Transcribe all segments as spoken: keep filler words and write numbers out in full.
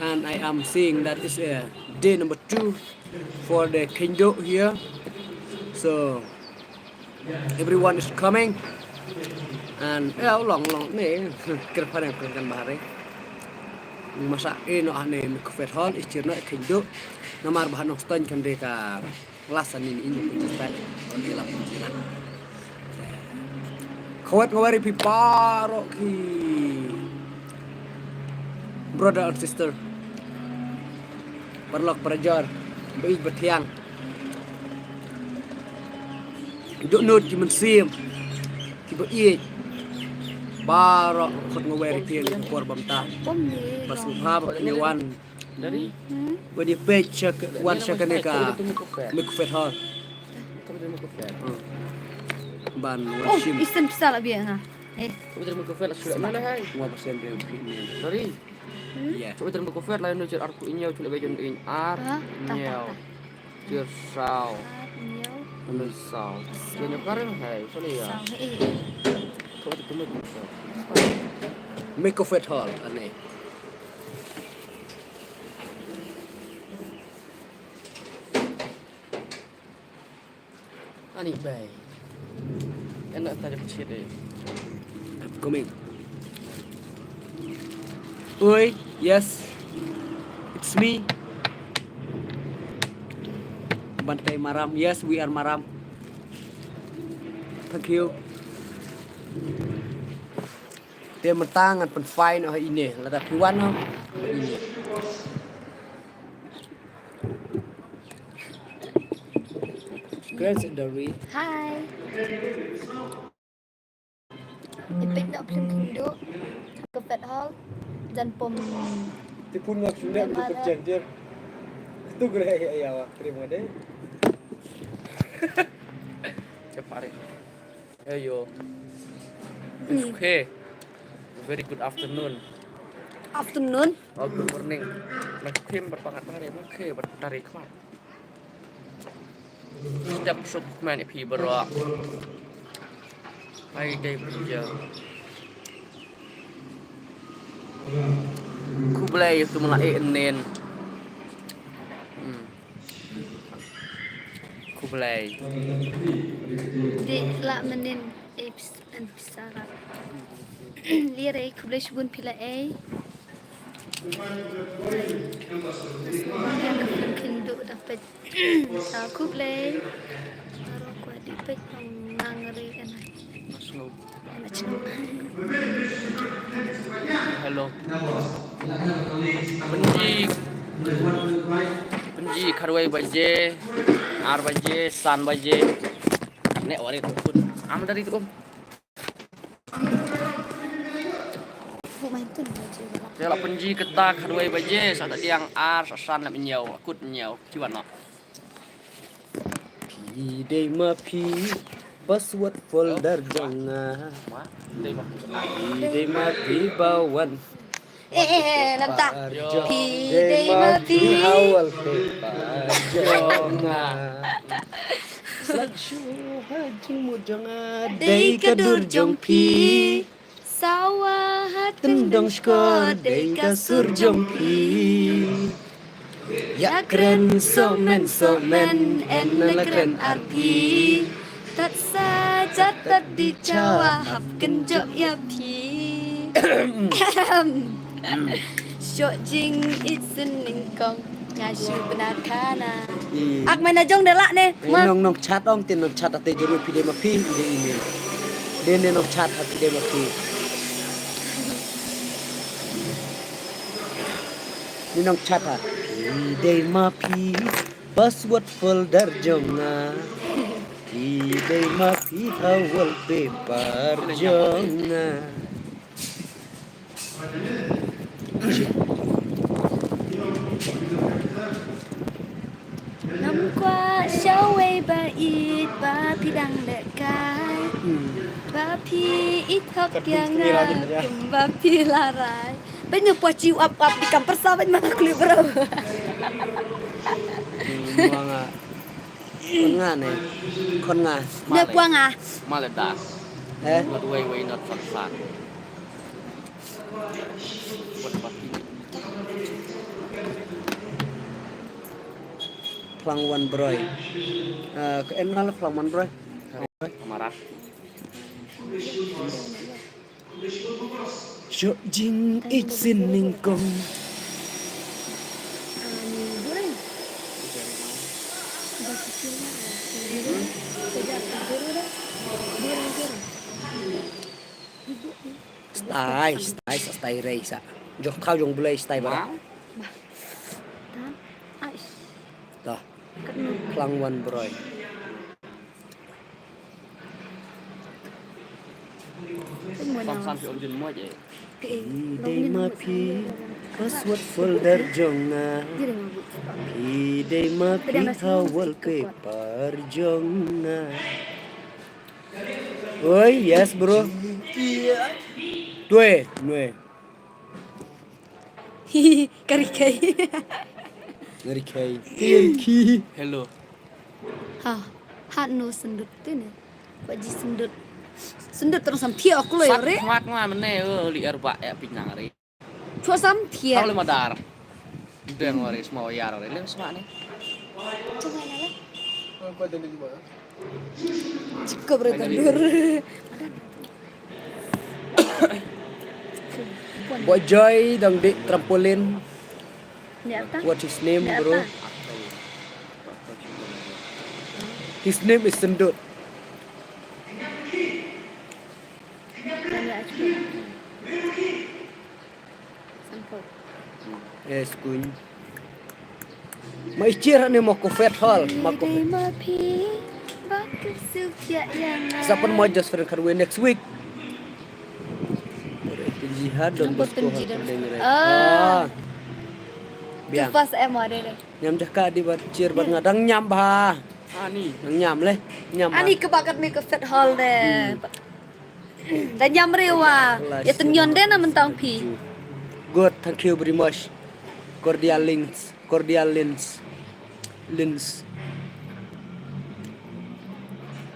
And I am seeing that is a day number two for the Kyndoh here. So everyone is coming. And yeah, long long ne kerphan yang kan bahari. Masa ino ane mikufet hall is chirna Kyndoh. Namar bahan nong stan kan deka last ani ini pun start. Khawat ngawari pi paro ki brother and sister. Paralok parajor, ba ïeit ba thiang. Duk nud ki mynsiem, ki ba ïeit. Baroh khot nga wer ïa phi ha kane ka por ba mynta. Ba sngewbha ba phin ïa wan. Wan ïa peit sha ka, wan sha kane ka Mikufet Hall. Hmm. Ban wan shim. Isen pisa la bia nga. Eh. Nga ba send ïa phi ne. Iya. Coba terima kufet lain nu cer arku inyau cula bejon in ar inyau. Cer saw. Saw. Cer saw. Cer nyau karen hai, sorry ya. Saw, eh, eh. Coba terima kufet. Mikufet Hall ane. Ani bai. Enak tadi pecit deh. I'm coming. Oi, yes. It's me. Bantai Maram. Yes, we are Maram. Thank you. Te mynta ngan pynfai noh ha ine. Lada phi wan noh ha ine. Grace Dari. Hi. Ipit na plim kindo. Mikufet Hall. Jan pom. Tipun ngak sudah tu kerja dia. Tu gerai ya wa terima deh. Cepat. Hey yo. It's okay. Very good afternoon. Afternoon. Oh, good morning. Makhim berpakat tari, makhim bertari khmat. Step suk man iphi baroh. Hai dei pija. Khublei tu mala e nen. Hmm. Khublei. Dei la menin e pis an pisara. Lire khublei shibun pila e. Khublei shibun pila e. Sa khublei. Aro kwa di pek nang ngari ena. Hello. Pynji. Pynji khatwei baje, ar baje, san baje. Ne wari tukun. Am dari tukun. Te la pynji kata khatwei baje, sa ta diang ar, sa san la mynñiew, akut mynñiew, kiwan no. Phi dei ma phi ba suat folder jong nga. Phi dei ma phi ba wan. Eh, eh, eh, nanta. Phi dei ma phi. Hawal phi ba jong nga. Slide show ha jingmut jong nga. Dei ka dur jong phi. Sawa ha tyndong shkor dei ka sur jong phi. Ïa kren somen somen en la kren arti. Tat sa jat tat di chawa hap kynjop ïa phi. Shok jing it sun nyngkong. Nga shu bna khana. Ak mena jong de lah ne. Eh, ma nong nong chat ong tin nong chat ate juru phi de ma phi de ini. De ne nong chat ha phi de ma phi. Ni nong chat ha. Phi de ma phi. Password folder jong nga. Phi de ma phi ha wallpaper jong nga. Ngam kwah shawei ba ïeit ba phi dang lehkai. Hmm. Ba phi ïeit hok ïa nga kumba phi la rai. Ba nyu pwa chi wap wap di kam pyrsa ba ma nga kuli bro. Hmm, ma nga. Khon nga ne. Khon nga. Ne pwa nga. Malada. Eh? Not way way not fun fun. What about you? Plang Wan Broi. Eh, ka en na la Plang Wan Broi. Kamara. Shu jing ich sin nyngkong. Stai, stai, sa stai rei sa. Jong kau jong bulai stai bara. Wow. Dah. Plang Wan Broi. Phi dei ma phi, password folder jong nga. Phi dei ma phi ha wallpaper jong nga. Oi, yes bro. Twe, nwe. Kari kai. Ngari kai. Hello. Ha, ha no sendut tu ne. Ba ji sendut. Sendut terus sam thiah aku lo ya re. Mat ngwa mene, eh, li er ba ya ping nang re. Chua sam thiah. Kau le madar. Deng wari semua yar re lem semua ni. Cuma ni lah. Cukup re tandur. Boy Joy dang di trampolin. What his name, bro? His name is Sendut. Yes, kuñ. Ma i chier ne ma ko fet hol, ma ko fet. Sa pynmoi just friend khatwei next week. Jihad don bos ko hol deng re. Ah. Biang. Pas em ada deh. Ñiam jaka di bad chier bad nga dang ñiam ba. Ani. Dang ñiam le. Ñiam. Ani ke bakat mi ke fet hol deh. Da ñiam re wa. Ya tenyon de na mentang phi. Good, thank you very much. Cordial links, cordial links. Links.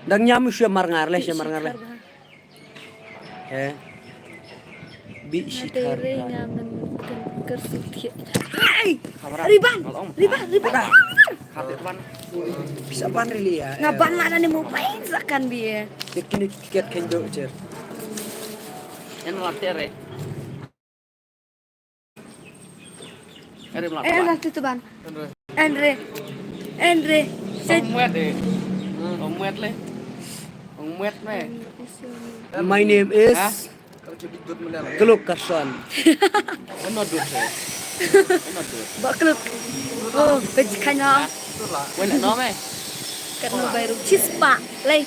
Dang ñiam shu marngar le, shu marngar le. He. Bi shi thar. Riban, riban, riban. Bisa ban rili ya. Nga ban la na ni mobile sakan bi. Kini tiket kenjo jer. En la tere. Ere mla. Eh, na tu ban. Andre. Andre. Ong mwet eh. Ong mwet le. Ong mwet me. My name is Kluk Karson. Ano dut eh. Ano dut. Ba kluk. Oh, pejikanya. Wen no me. Karno bayru chispa. Lei.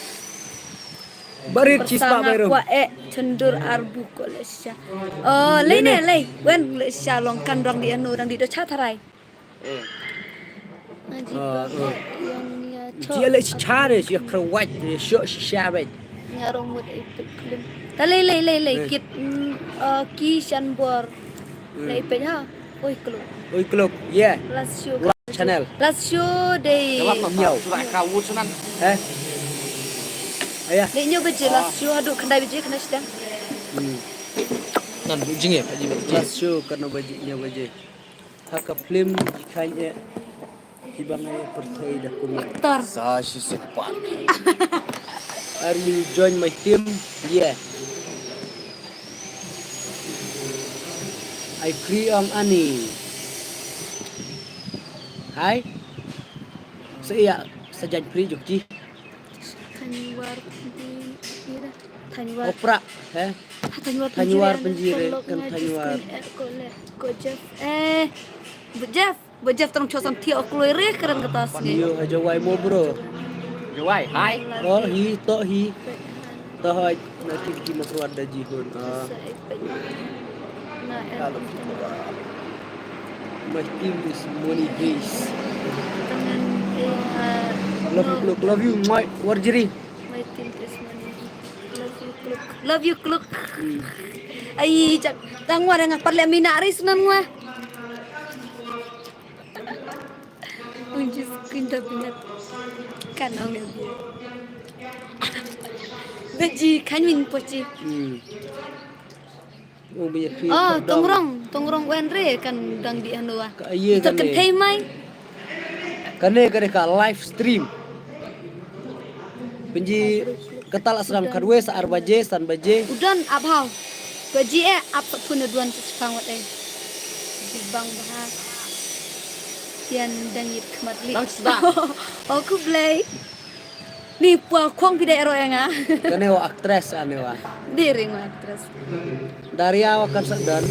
Barit chispa bayru. Kwa eh chundur arbu kolesha. Oh, lei ne lei. Wen lesha long kan dong di anu dang di do cha tharai. Jia le cha re jia krawat jia sho sha bai. Nga rong mut ipik klim. Ta lei lei lei lei kit ki shan bor. Lei pek ha. Oi kluk. Oi kluk. Yeah. Last show. Channel. Last show dei. Jawab apa? Surat kawut sunan. Eh. Ayah. Dei nyo baje last show hadu khandai baje kena sidang. Hmm. Nan jing ya. Last show kena baje nyo baje. Haka film ikan eh. Ibang eh pertai dah kumar. Tar. Sa si sepat. Are you join my team? Yeah. I free ong ani. Hai. Sa iya sa jan free jok ji. Thanwar di ira. Thanwar. Opra, he? Thanwar Thanwar penjire kan Thanwar. Ko Jeff. Eh. Jeff. Ba Jeff tang chosam thia o kloi re kren kata sngi. Yo ha Jawai mo bro. Jawai, hai. Oh hi to hi. To hai na ki ki ma kruat da ji hun. Ah. My team is money base. Love you kluk, love you my warjiri. My team is money. Love you kluk. Love you kluk. Ai jak tang wa nga parle mina ris nan wa. Unjis kinda binat. Kan ong ya. Beji kan win pochi. Hmm. Oh, tongrong, tongrong wen re kan dang di anu ah. Ka aye kan kan thei mai. Kane kane ka live stream. Pynji kata la sdang katwei sa ar baje, san baje. U don ap haw. Ko ji e ap sa phun u don sa chipang wat e. Ji bang bha. Tian dang yit khmat li. Dang sdang. Oh, khublei. Ni pua khong phi dei ero eng ah. Kane wa actress ane wa. Di ring wa actress. Daria wa kan sa don.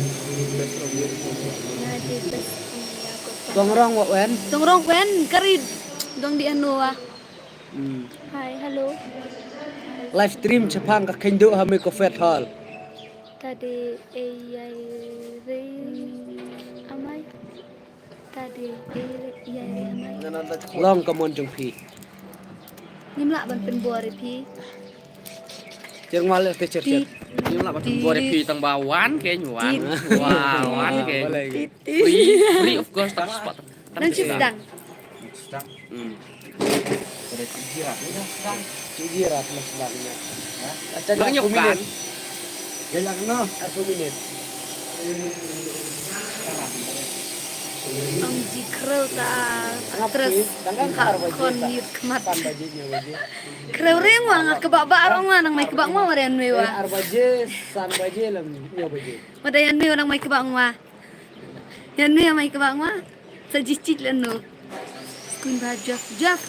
Tong rong wa wen. Tong rong wen kari dong di anu wa. Hmm. Hi, hello. Live stream chapang ka kendo ha me ko fet hall. Tadi e yai re amai. Tadi e yai re amai. Long ka mon jong phi. Ngim lah ban pynbor ïa phi. Jeng wal te cher cher. Ngim lah ban pynbor ïa phi tang ba wan ke nyuan. Wa wan ke. Free, free of cost tak spot. Nang shu sdang. Hmm. Pada tinggi rat ni dah sdang. Tinggi rat ni sdang ni. Acha dah nyok kan. Dia yang no, satu minit. Ang ji krel ta actress. Kon yut khmat. Krel ring wa nga kebak bak rong wa nang mai kebak ma wa rian nui wa. Ar baje, san baje lam nyo baje. Wa da yan nui wa nang mai kebak ma. Yan nui wa mai kebak ma. Sa ji chit len no. Kun ba Jeff, Jeff.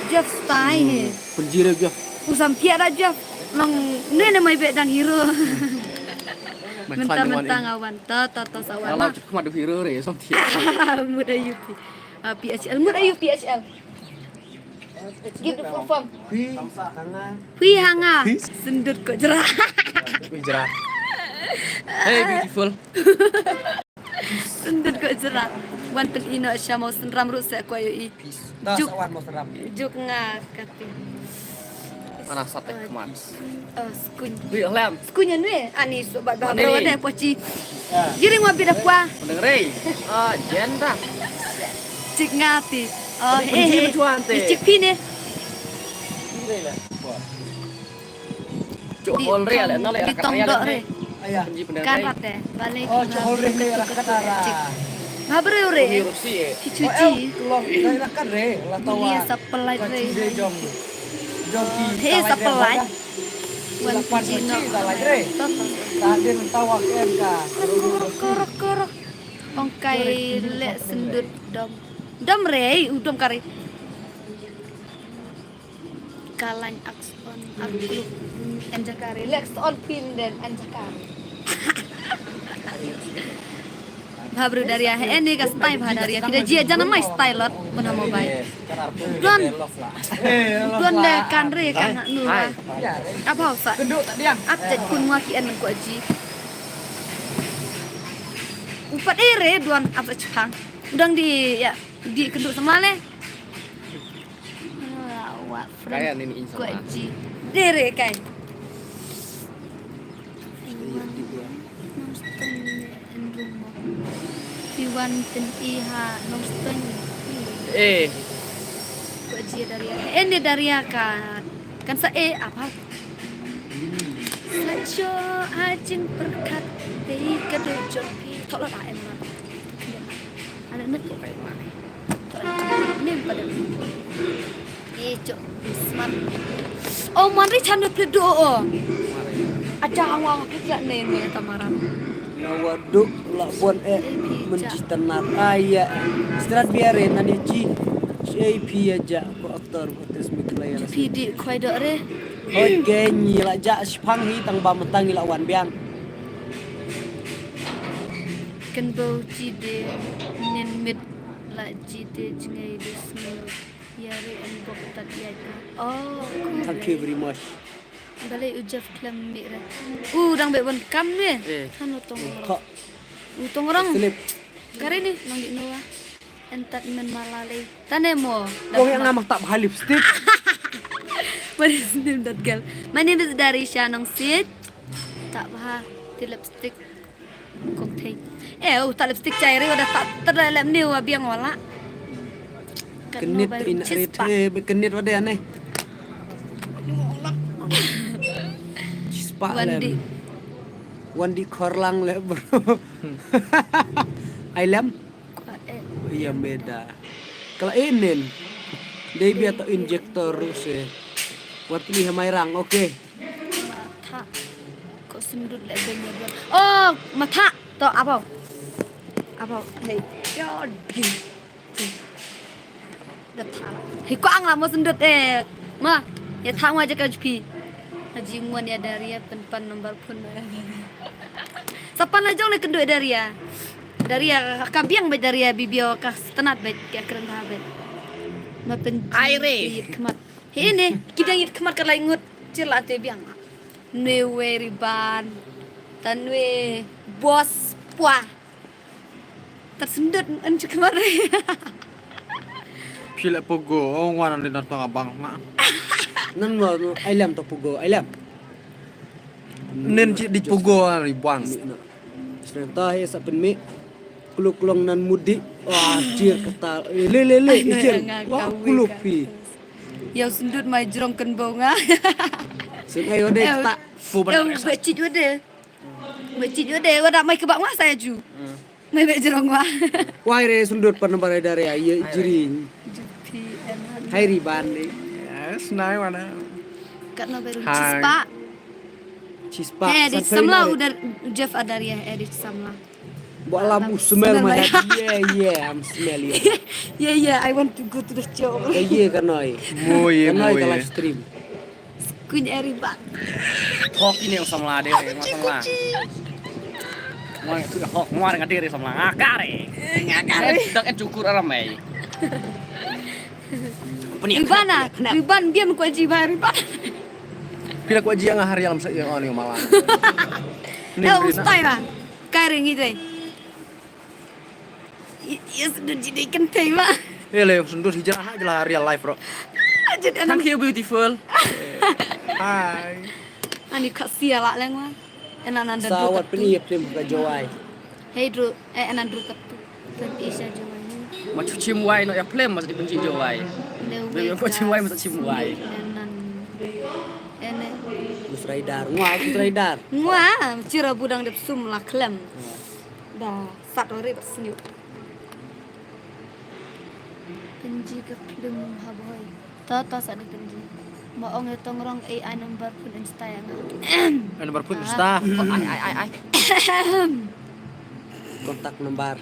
Jeff style he. Penjira Jeff. Usam pia da Jeff. Long nui na mai bek dang hero. Mentang mentang awan ta ta ta sawan. Kalau Jeff kemadu hero re, som tiap. Muda U P. Ah, P H L, muda U P H L. Give the full form. Hui hanga. Hui hanga. Sendut ko jera. Hui jera. Hey beautiful. Sendut ko jera. Wan pen ino shamau senram rut se ko i. Juk wan mau senram. Juk nga kati. Mana sate kemas. Oh, skuny. Hui lem. Skuny nui ani so bat bat. Mana ni? Deh pochi. Jiring wa bida kwa. Mendengar. Ah, jenda. Cik ngati. Oh, eh, eh. Cik pine. Cuk hol re ale nale. Ditong dok re. Kan rat eh. Balik. Oh, cuk hol re le rakat ara. Ngabrew re. Kichuji. Rakat re. Latawa. Sapelai re. Jong. Jong ki. He sapelai. Wan puji no. Tadin tawa ke ka. Roko roko roko roko. Ong kai lek sendut dom. Dom re, u dom kari. Kalain akson akluk. Anjakari lek son pin den anjakari. Bha bru Daria he, eh, ni ka style bha Daria. Tidak jia jana mai style lot bana mobile. Don. Don de kan re kan nu. Apa sa? Ap jat kun wa ki en ko ji. Upat ere don ap sa chang. Udang di ya di kendu sama le. Wa friend. Kaya ni in sama. Ko ji. Dere kai. Iwan pyn i ha Nongstoiñ. Eh. Ko ji Daria. Eh, ni Daria ka. Kan sa eh apa? Sa cho ajin perkat dei ka do jong pi. Tolak ah em. Ana net ko kai ma. Nim pada. Eh, cok. Smart. Oh, man ri chan pli do. Oh. Aja awang ki kla ne ne tamaram. Nawa duk la bon eh menji tanar aya. Strat biare nani ji. J P aja ko aktor ko aktris mi kla ya. P D khoi do re. Hoi ke ngi la ja shipang hi tang ba matang ngi la wan biang. Kan bau ji de nen mit la ji de jngai de smooth. Yari and bok tat yai ta. Oh, cool. Thank you very much. Balei u Jeff klem mi re. U dang be wan kam ne. Eh. Hano tong rong. U tong rong. Slip. Kare ni nang di noa. Entat men malale. Tane mo. Kong yang nama tak bha lipstick. What is name that girl? My name is Darisha Nongsit. Tak bha ti lipstick. Kong thei. Eh, u ta lipstick chai re wada ta ta da lem ni wa biang wala. Kenit ina re the kenit wada ne. Chispa lem. Wandi. Wandi khorlang le bro. Ai lem. Iya meda. Kala enen. Dei bia to injector ruh se. Wat ni ha Mairang, okay. Matha. Ko sendut le benya dua. Oh, matha. To, abau. Abau. Hey. Yo, di. Dah tha. Hi ko ang la mo sendut eh. Ma, ya tha mo aja ka jupi. Haji Muan ya Daria pynpan nombar phone. Sapan la jong ne kendu Daria. Daria ka biang bad Daria bibio ka stenat bad ka kren ha bad. Ma pen. Ai re. Yit khmat. Hi ne, kidang yit khmat ka lai ngut. Cil la te biang. Nwe we riban. Tan nwe boss pwa. Tat sendut en cik kemari. Phi leh pogo, oh, wan ande na tong abang na. Nan mo, ai lem to pogo, ai lem. Nen cik di pogo ari bang. Srenta he sa pen mi. Kluk long nan mudi. Wah, jir kata. Eh, le, le, le, jir. Wah, kluk pi. Yau sendut mai jerong ken bau nga. Sen ai ode kata. Yau becik ode. Becik ode, wada mai kebak nga saya ju. Mai bek jerong wa. Wai re sundut pan bar dare ya, ye jiring. Jupi, enak. Hai riban ni. Yes, nai wana. Kat no beru. Hai. Chispa. Chispa. Hey, di samla udah Jeff ada ya, eh, di samla. Buat lamu smell my head. Yeah, yeah, I'm smelly. Yeah, yeah, I want to go to the show. Eh, yeah, kanoi. Mo ye, mo ye. Kanoi ka live stream. Kuñ eri bak. Thok ini yang samla de, yang samla. Ngwan tu hok, ngwan ngati ri samla. Ngakare. Ngakare. Dak en cukur aram mai. Ribana, riban biam ko ji ba riban. Pila ko ji yang hari yang sa yang ani malam. Eh, ustai ba. Kare ngi dai. Yes, dun ji dai kan tai ba. Eh, le sundut hijrah ha jela real life, bro. Thank you, beautiful. Hi. Ani khasia la leng wa. Ena nanda. Sawat pini yep tim ka Jowai. Hey, Drew, eh, ena Drew katu. Kan Asia Jowai. Ma chu chim wai no ya plem mas di penji Jowai. Be ko chim wai mas chim wai. Enan. Ene. Gus Raidar. Ngwa Gus Raidar. Ngwa, chira budang dep sum la klem. Da sat ori bas nyu. Penji ka film ha boy. Ta ta sa di penji. Ma ong e tong rong A I number phone Insta ya nga. Ai number phone Insta. Ai ai ai ai. Contact number.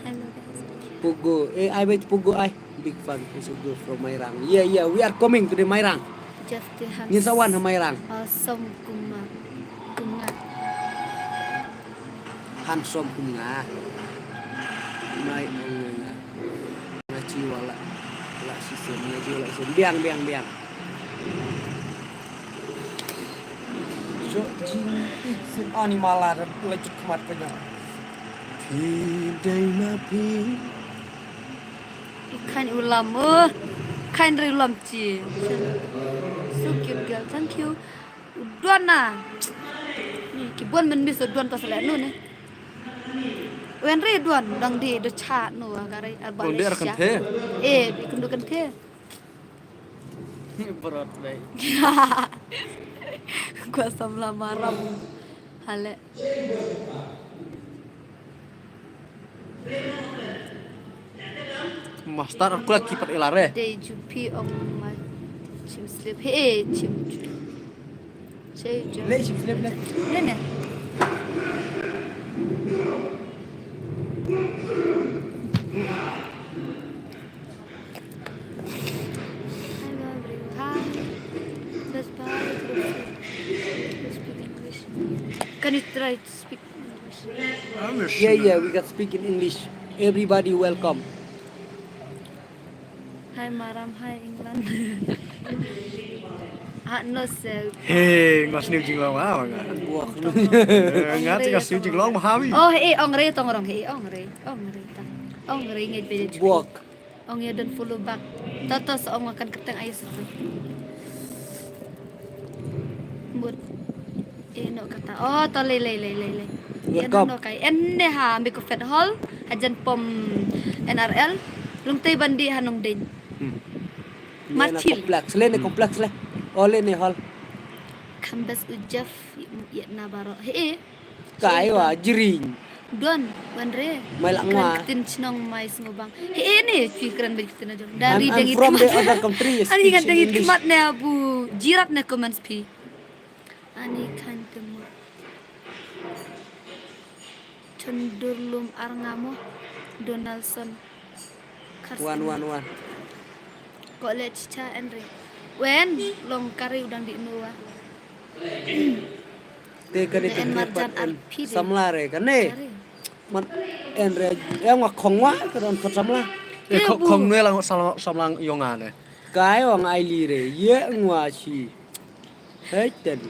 Hello guys. Pugo. Eh, I wait Pugo I. Big fan Pugo from Mairang. Yeah, yeah, we are coming to the Mairang. Jeff Tihan. Ngin sa wan ha Mairang. Awesome kuma. Kuma. Handsome kuma. Mai ong nga. Nga chi wala. La sisen, nga chi wala sisen. Biang, biang, biang. So, jing, sin animal la, la jut khmat ka jong. Phi dei ma phi. Khan ulam, oh. Khan ri ulam chi. So cute girl, thank you. U don na. Ni ki bon men mi so don ta sele no ne. Wen ri don dang di do cha no agare arba. Don di ar kan the. Eh, di kundu kan the. Brot bai. Gua samla maram. Hale. Master aku lagi pat ilare. Dei jupi ong ma chim slip. He chim. Chim. Le chim slip le. Ne ne. Hello everyone. Hi. Just by speak English. Can you try to speak English? Yeah, yeah, we can speak in English. Everybody welcome. Hi Maram, hi England. Ah, no sir. Hey, ngas ni jinglong ah, nga. Buak. Ngas ngas ni jinglong mahawi. Oh, eh, ong re tong rong, eh, ong re, ong re ta. Ong re ngai pe. Buak. Ong ya don follow back. Tatas ong akan keteng ayo satu. Mut. Eh, no kata. Oh, to le le le le le. Ya no kai. En ne ha mi ko fet hall. Hajan pom N R L. Lung tei bandi ha nong ding. Hmm. Martin. Complex le ne complex le. Ole ne hall. Kambes ujaf ya na baro. He. Kai wa jring. Don, wan re. Mai la nga. Kren ktien chnong mai sngewbang. He, eh, ne, phi kren bad ktien na jong. Dari dang it from the other country. Ani kan dang it khmat ne abu jirat ne comments phi. Ani kan temo. Chondur lum ar ngamo. Donaldson. Wan, wan, wan. College cha Enri. Wen, long kari udang di nuwa. Te kane te en marjan arpide. Samla re kane. Man en re, eh, nga khong wa ka don khot samla. Eh, khong nwe lang samla, samla yong ane. Kai wang ai li re, ye ngwa chi. Hei ten.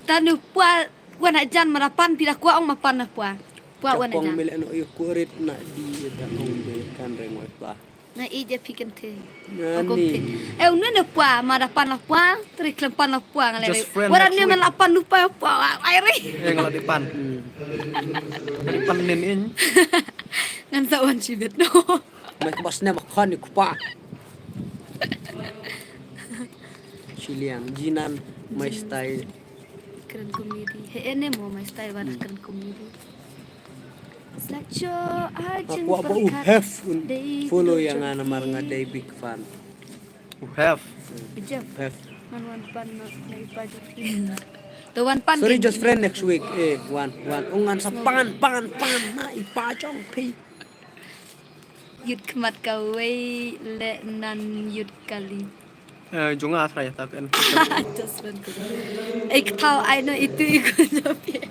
Tanu pwa wan ajan marapan pida kwa ong mapan na pwa. Pwa wan ajan. Mele no yo kurit na di ta ong de kan re ngwa pa. Nga ija phi kan the. Nani. Eh, unu ne pwa, ma da pan la pwa, tri klem pan la pwa ngale. Just friend. Waran ne man la pan lupa pwa, ai re. Eh, ngala di pan. Hmm. Di pan nin in. Ngan sa wan chibet no. Mai kebas ne makan ni kupa. Chiliang, jinan, mai style. Kren komedi. He ene mo mai style wan kren komedi. Aku apa u have un follow yang ana mar nga dei big fan. U have. Jeff. Have. Man wan pan na na ipa Jeff. To wan pan. Sorry, just friend next week. Eh, wan, wan. Ungan sa pan, pan, pan na ipa jong phi. Yut khmat kawei le nan yut kali. Eh, jong nga thrai ta kan. Just friend ko. Eh, kthau ai no itu iku japi.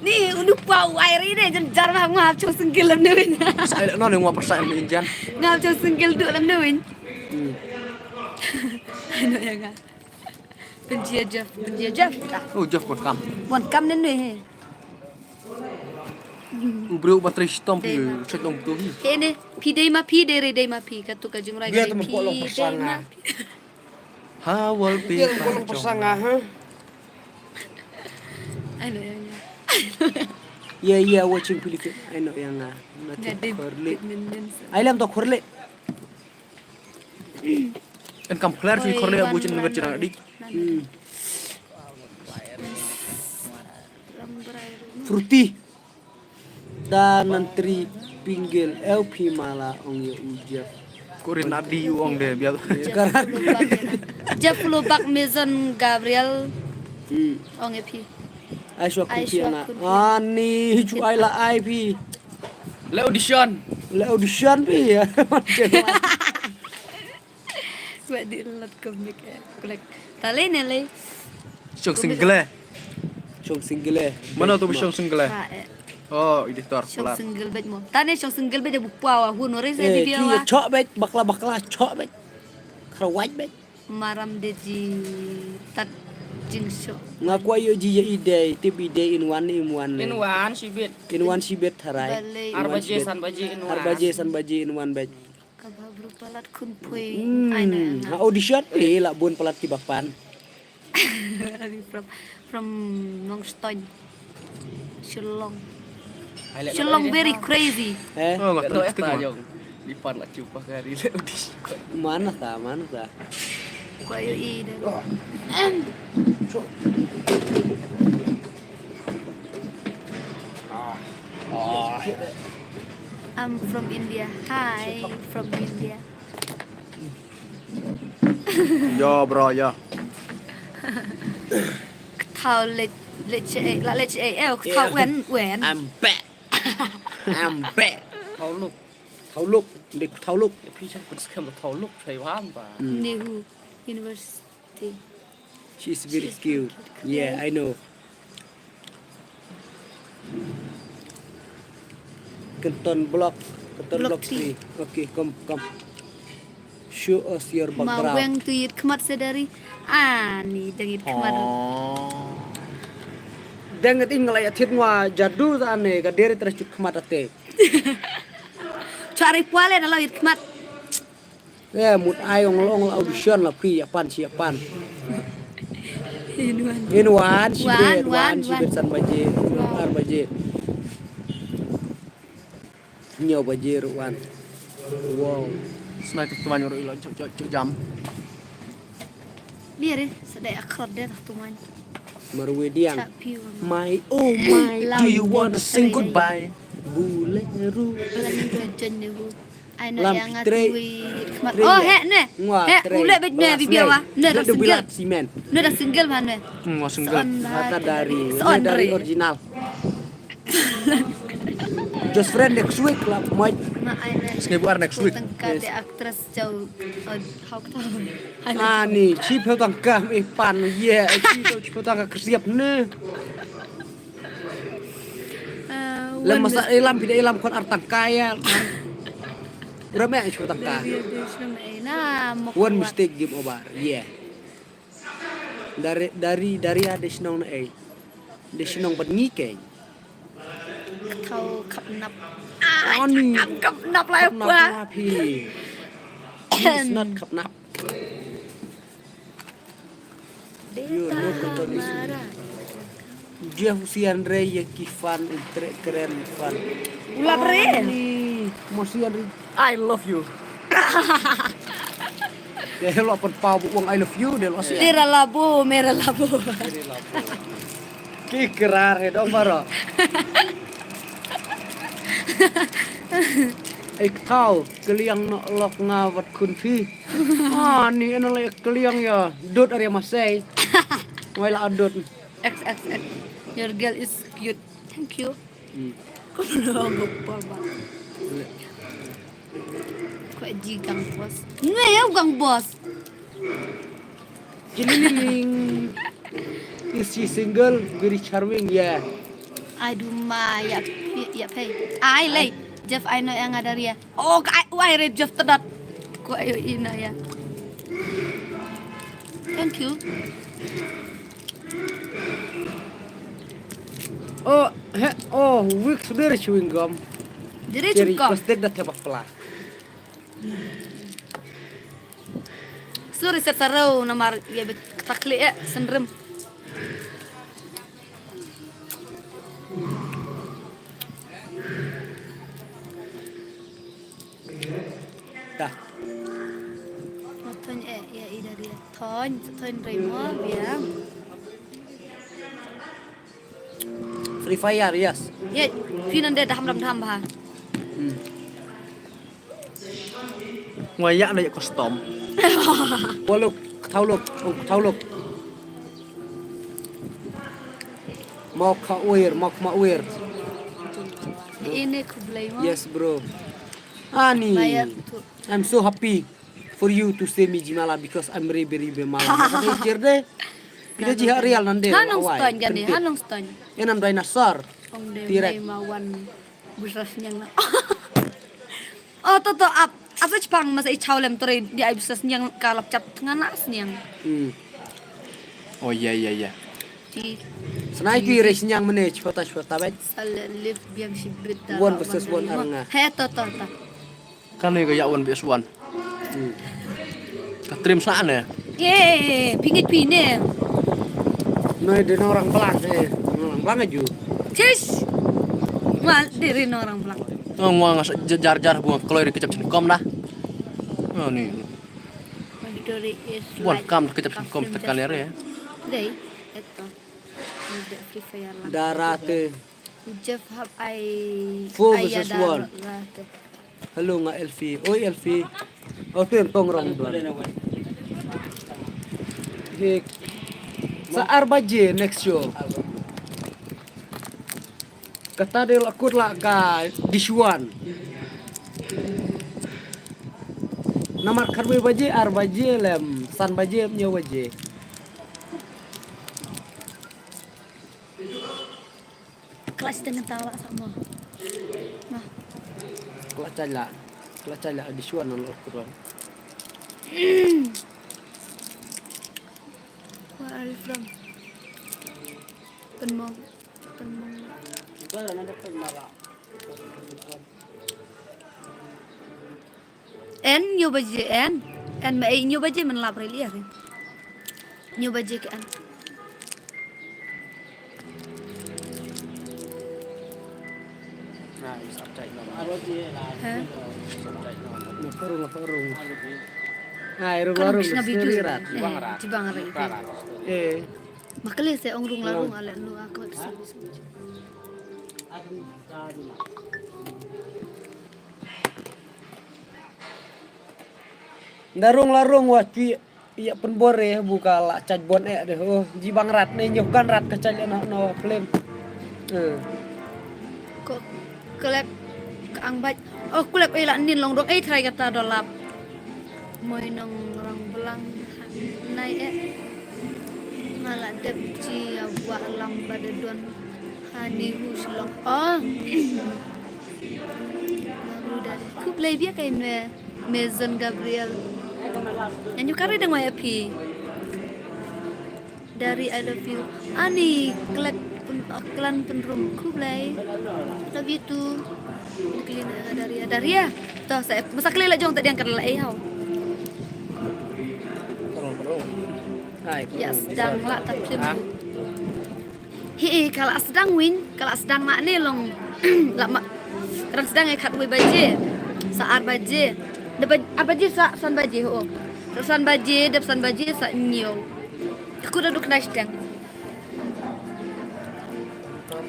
Ni unu pau ai ri ne jan jar ma ngap chong single lam ne win. Sai no ne ngwa pasai ne jan. Ngap chong single du lam ne win. Hmm. Ai no ya nga. Penjia Jeff, penjia Jeff. Oh, Jeff wan kam. Wan kam ne ne he. U briew ba trei shitom phi, shitom tu hi. He ne, phi dei ma phi, dei re dei ma phi, katu ka jingrai. Biar ka dei tu mengkol long phi, dei ma phi. Ha, wal phi. Biar mengkol long pachang, ha. Ai no yang. Yeah, yeah, watching phi. Ai no yang. Ngat dei khorle. Ai lam to khorle. En kam khler chi khorle abu chin ngat chirang dik. Hmm. Fruity. Da nan tri pinggel eu phi mala ong ye u Jeff. Kurin adi u ong de bial. Jeff Lubak Mason Gabriel. Hmm. Ong ye phi. Aishwa Kupiana. Ani chu ai la ai phi. Le audition. Le audition phi ya. Wa di lat komik eh. Kulek. Tale ne le. Shong single. Shong single. Mana tu shong single? Oh, editor. Shong single bet mo. Tane shong single bet bu pwa wa hun ore se di dia wa. Chok bet bakla bakla chok bet. Krawat bet. Maram de ji tat jing shok. Nga kwa yo ji ya ide, tip ide in one in one. In one shibit. In one shibit tharai. Ar baje san baje in one. Ar baje san baje in one bet. Ka ba bru palat khun pui. Hmm. Ai na. Ha audition eh la bun palat ki bapan. From from Nongstoin. Shillong. Shillong very crazy. Eh? Oh, ngat tu jong. Di pan la chupa kari le audition. Mana ta, mana ta. Kwa yo i de. I'm from India. Hi, from India. Yo, bro, yo. Kthau le le che la le che eh kthau wen wen. I'm back. I'm back. Thau luk. Thau luk. Dik thau luk. Phi chang put skhem thau luk thai wan ba. Nehu University. She's very cute. Yeah, I know. Kenton block, Kenton block three. Okay, come, come. Show us your background. Ma weng tu yit khmat sedari. Ani dang yit khmat. Dang ngat ing la ya thit ngwa jadu ta ane ka deri tra chut khmat ate. Chari pwale na la yit khmat. Eh, mut ai ong long la audition la phi ya pan chi ya pan. In one. In one, shibet, one, shibet san baje, ar baje. Nyo baje ru one. Wow. Sniper tuan ru ilo chok chok chok jam. Biar eh, sedai akrot deh tuan. Marwediang. Chap piu. My oh my, do you want to sing goodbye? Bulero. Lam trei. Ai no. Lam yang trei. Ngat wei khmat. Trei. Oh, ya. He ne. Ngwa, he trei. Ule bet ne. Balas bibia ne. Wa. Ne. Dot da single. Bilat simen. Ne da single man ne. Hmm, wa single. Son. Mata dari. Son ne dari dari original. Just friend next week lah, mate. Ma ai ne. Sngi buar next week. Tengka. Yes. Te actress jauh. Oh, how come? Ani, chip ho tangka me pan ye, chip ho, chip ho tangka kersiap ne. Lam masa ilam, pida ilam kon ar tangka ya. Rame chip ho tangka. One mistake, game over. Yeah. Dari, dari, dari ada senang na eh. Dia senang buat ngikeng. Kau kap nap. Ani. Kap nap lah apa? Kap nap. It's not kap nap. You know, kau tak bisa. Dia husian re ye ki fan, intre keren fan. Ulap re. Ani, husian re. I love you. Dia lo pun pau bu wang I love you dia lo. Dia ralabo, me ralabo. Ki kerar he dong baro. Ik tau keliang no lok nga wat kun phi. Ah, ni eno le keliang ya. Dot area masai. Wai la dot. X X X. Your girl is cute. Thank you. Hmm. Kau belum lupa, Bang. Boleh. Kau jigang bos. Nge ya gang bos. Jililing. Is she single? Very charming, yeah. Aduh ma ya ya pay. Ai lai. Jeff, I know yang ada ria. Oh, ka ai wai re Jeff tedat. Ko ayo ina ya. Thank you. Oh, he, oh, wik sudere chewing gum. Dere chewing gum. Kostek da tebak pla. Sorry, set sarau namar ya bet takli eh sendrem. Dah. Thon eh ya ida dia. Thon, thon remo biang. Free Fire, yes. Ya, phi nan de daham dam daham bah. Hmm. Ngwa ya na ya custom. Waluk, tauluk, tauluk. Mau ka uir, mau ka ma uir. Ini kublai mo. Yes, bro. Ani. I'm so happy for you to say me jimala because I'm very, very, very mala. Kata jerde. Kita jihad real nande. Hanong stone jadi, hanong stone. Enam dinosaur. Tirek. Wan busras nyang na. Oh, to, to, ap. Apa chpang masa i chawlem tore di ai busras nyang kalap chap ngana snyang. Hmm. Oh, ya, ya, ya. Ti. Senai ti res nyang mene chpata chpata bai. Sal lip biang shibit da. One versus one arnga. He, to, to, to. Kan ni ka ya one versus one. Hmm. Ka trim sa ne. Eh, pingit pine. Noi de orang belang eh. Orang belang aju. Sis. Mal de ri orang belang. Ngwa nga jar jar bu kloi ri kecap sini kom dah. Oh ni. Buan kam kecap sini kom tekan ya. Dei, eto. Darate. Jeff hap ai. Four versus one. Hello nga Elfie. Oi Elfie. Oh tu yang tong rong duan. Hik. Sa ar baje next show. Kata de la kut la ka dishuan. Namar khatwei baje, ar baje lem, san baje, hynñiew baje. Clutch dengan tawa sama. Nah. Clutch aja. Clutch aja di suan lo kurang. Where are you from? Penmong. Penmong. Ibarat ada penmara. En, hynñiew baje en. En ma ei hynñiew baje men lap rili ya. Hynñiew baje ka en. Ha? Parung, parung. Ai, rung, rung. Jibang rat. Eh. Makle se ong rung la rung ale lu a ko so. Nda rung la rung wa ki ya pun bore buka la chaj bon e de ho ji bang rat ne nyuh kan rat ka chaj na no film. Eh. Ko kelek ka ang baj. Oh, kulek ei la nin long dong ei trai kata dolap. Moi nong rang belang nai e. Nga la dep chi ya wa lam ba de don. Hani hu shlong. Oh. Nga bru dari. Khublei bia kai me me Zon Gabriel. Ngan yu kari dang wa ya phi. Dari, I love you. Ani, klet, klan penrum. Khublei. Love you too. Kli na Daria. Daria. Toh, sa masa kli la jong ta diang kala ei hau. Ya sedang la ta film. Hi, kala sedang win, kala sedang la ne long. La ma. Kadang sedang e khat wei baje. Sa ar baje. Dep ar baje sa san baje ho. Sa san baje, dep san baje sa nyo. Aku dah duk nai sedang.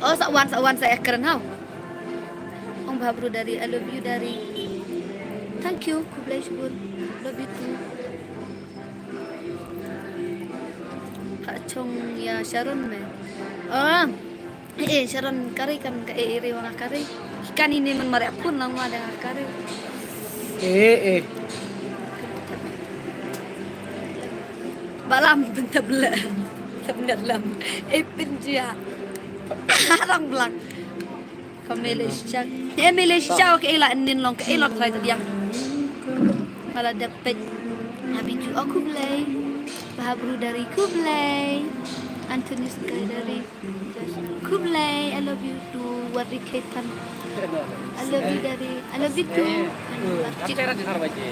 Oh, sa wan, sa wan, sa ekran hau. Ong bha bru dari, I love you dari. Thank you, khublei shibun. Love you too. Ha chong ya Sharon me. Oh, eh, Sharon kari kan ka eh iri wanga kari. Kan ini men mare apun lang ma da kari. Eh, eh. Balam bentabla. Sebenarlam. Eh, penjia. Arang belang. Ka Malaysia. Eh, Malaysia ka ila nin long ka ila trai tadiang. Kala depet. Habi ju aku belai. Bahabru dari khublei. Anthony Sky dari khublei. I love you too. Wardi Ketan. I love you dari. I love you too. Anu Wardi.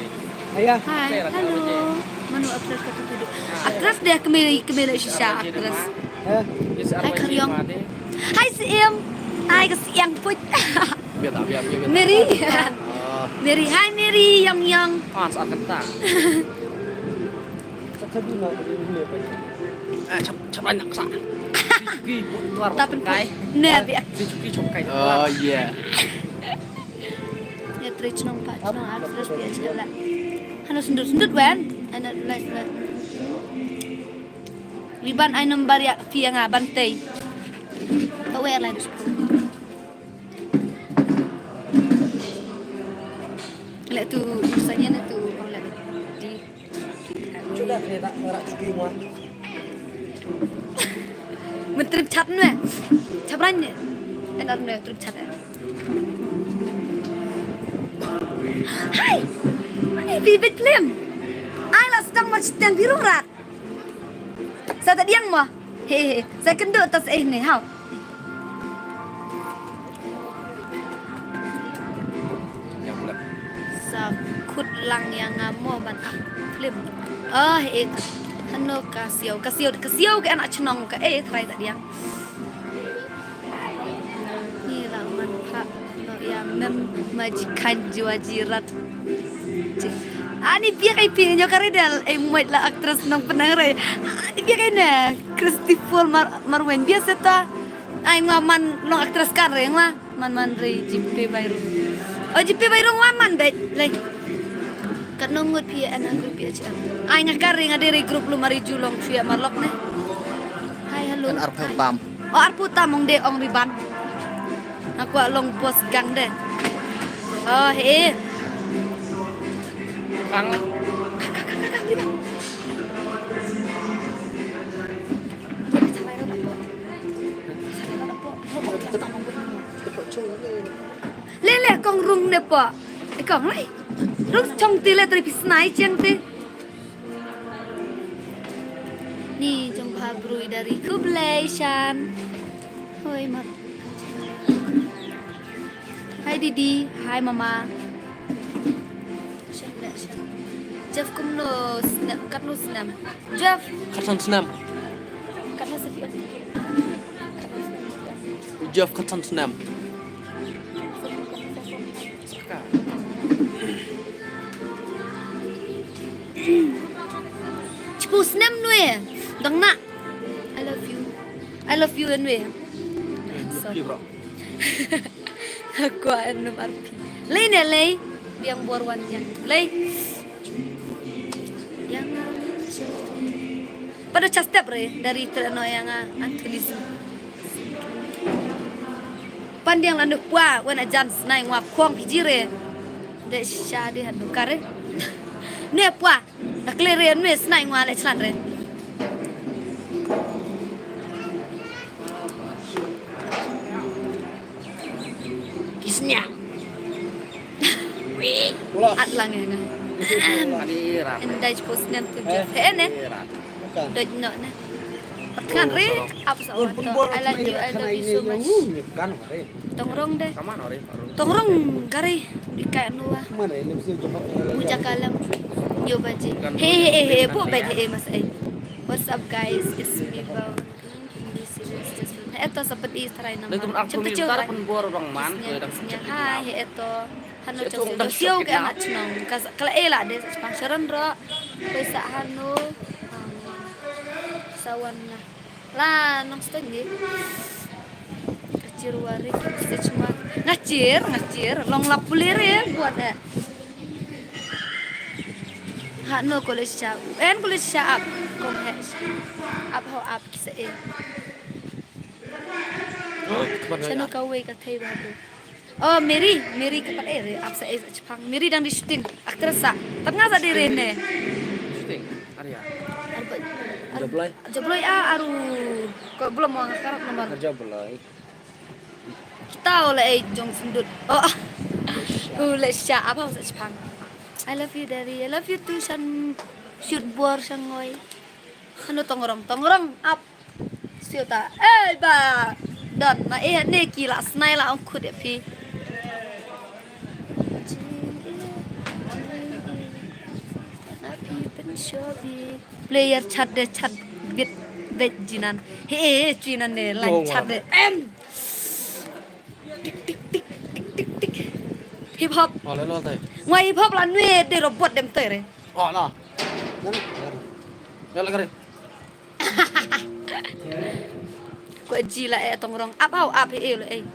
Hai, hello. Manu aktris kata tuduh. Aktris dia kemiri kemiri sisa aktris. Hai Karyong. Hai Siem. Hai ke Siang put. Mary. Mary, hai Mary, Yong Yong. Ah, sa kata. Ah, chap chap anak sa. Tapi kai. Ne, biar. Oh yeah. Ya, tri chnong pa chnong aktris biar chala. Hano sendut sendut wen. Anak like like. Liban ai nombar ya pia nga bantai. Kau wer lai. Lek tu misalnya na tu orang lek di. Chuda kena tak rak cuki mua. Mentrip chat ne. Chabran ne. Enar ne trip chat. Hai. Ani bi bit lem. Ai la sedang macam biru rat. Sa ta diang mo. He he. Sa kendo tas eh ne hau. Sa khut lang yang ngamo ban ak film. Oh he. Hano ka siau ka siau ka siau ka anak chnong ka eh trai ta diang. Ni la man pha no ya mem majikan jiwa jirat. Ani pia kai pia nyo kare dal ai muat la aktris nong penang re. Ani pia kai ne Christopher Mar Marwen bia seta. Ai ngwa man long aktris kan re ngwa man man re jipe bairu. Oh jipe bairu ngwa man dai lai. Kat nong ngut pia ana grup pia cha. Ai nga kare nga dere grup lu mari julong pia marlok ne. Hai hello. Kan arphew tam. Oh arphew tam ong de ong riban. Aku long bos gang de. Oh he. Bang. Le le kong rung ne po. Kong lai. Rung chong ti le tri pisnai cheng ti. Ni jong bha brui dari khublei shan. Hoi mat. Hai didi, hai mama. Jeff kumno snap, katno snap. Jeff. Katan snap. Katno snap. Jeff katan snap. Chipu snem nue. Dang na. I love you. I love you anyway. Sorry. Kwah em num arpi. Lei ne lei. Biang bor wan yang. Lei. Yang. Pada chastep re dari terno yang antulism. Pandiang landu pua wan ajan snai ngwa kong pijire. De sha de hadu kare. Ne pua. Da kle re nwe snai ngwa le chlan re. Kisnya. At lang ya nga. Ani ran. Indai post ngan tu je. He ne. Doj no ne. Patkan re. Apa sa? I like you. I love you so much. Tongrong de. Tongrong gari di kai nua. Muja kalam. Yo baji. Hey hey hey hey. Bo bed hey mas eh. What's up guys? It's me Bao. Eto sa pedi try nama. Letum aku mi tar pun bor bang man. Hi eto. Hanu chong sio ke amat chnong. Kala ela de sa pang sharon ro. Pesa hanu. Sawan na. La nong steng ni. Kacir wari kacir cuma. Ngacir ngacir long lap pulir ya buat eh. Ha no college cha. En college cha ap. Kong he. Ap ho ap kisa eh. Chano kawei ka thei ba tu. Oh, Mary, Mary ka pat eh re, ap sa eh sa chpang. Mary dang di shooting, actress sa. Tap nga sa di re ne. Shooting, Arya. Jobloi. Jobloi ah aru. Ko belum mau ngarap nomor. Jobloi. Kita oleh eh jong sendut. Oh. Ule sha apa sa chpang. I love you daddy. I love you too san shoot bor sangoi. Hanu tongrong tongrong ap. Siota. Eh ba. Don ma eh ne ki la snai la ong khut eh phi. Player chat de chat bit bit jinan. He eh jinan ne line chat de. Em. Tik tik tik tik tik tik. Hip hop. Ngwa hip hop la nwe de robot dem tere. Oh no. Ngala kare. Ko ji la eh tongrong ap hau ap eh lo eh.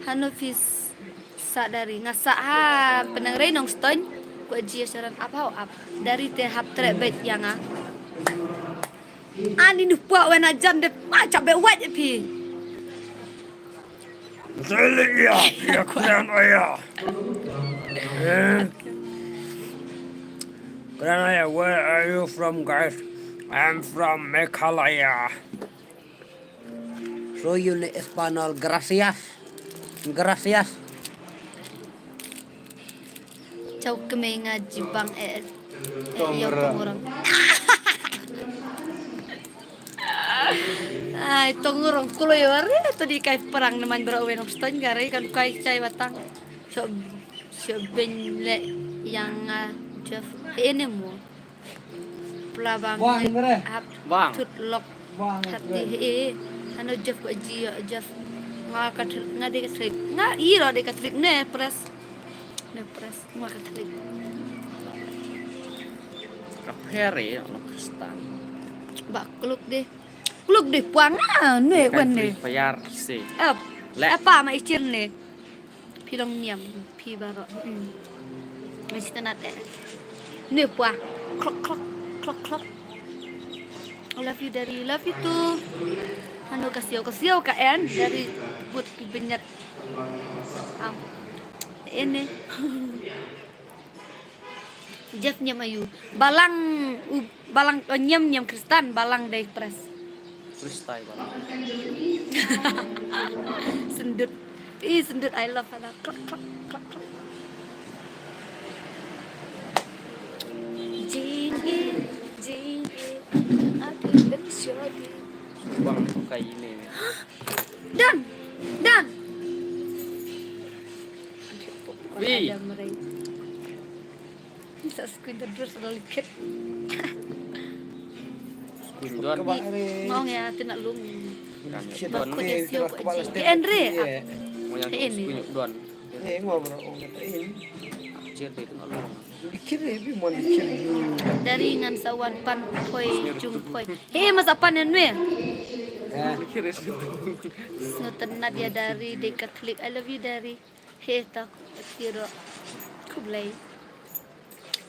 Hanu fis sa dari nga sa ha penang rei nong stoin. Ko ji saran ap hau ap dari te hap trek bet yang ah. Ani nu pua wen ajan de ma chap be wet phi. Zeliya ya kren aya. Eh? Kren aya, where are you from, guys? I'm from Meghalaya. So you need Espanol, gracias. Gracias. Chau kemei nga jibang eh. Eh, yo tongrong. Ai tongrong kulo yo are to di kai perang neman bro wen of stan gare kan kai chai batang. So so ben le yang ah, Jeff ene mo. Plabang hap tut lok hap di he. Hano Jeff ko ji Jeff. Nga ka nga de ka trik nga iro de ka trik ne press. Ne press nga ka trik. Ka phere lo kristan. Ba kluk de. Kluk de puang ah ne wen ne. Payar si. Ap. Apa ma ichir ne. Phi long niam phi baroh. Ngi sitenat eh. Nui pua. Klok klok klok klok. I love you daddy, love you too. Hanu ka siaw ka siaw ka en dari but ki benyat. Am. Ene. Jeff niam ayu. Balang u balang oh, niam niam kristan balang dei press. Kristai balang. Sendut. Ih sendut I love ana. Klak klak klak klak. Jing in jing in. Aku ben shodi. Bang buka ini. Dan dan. Wi. Sa screen the dress la likit. Don. Ngong ya tina lung. Kan. Ba khut ya siaw ko ji. Ki en re. Mo yang ini. Don. Eh ngwa bro ong ta in. Cher de tengah lung. Likit re bi mon likit. Dari ngan sawan pan poi jung poi. He masa pan en we. Sngewtynnat ïa Dari, dei ka klik. I love you, Dari. He ta, tiro. Khublei.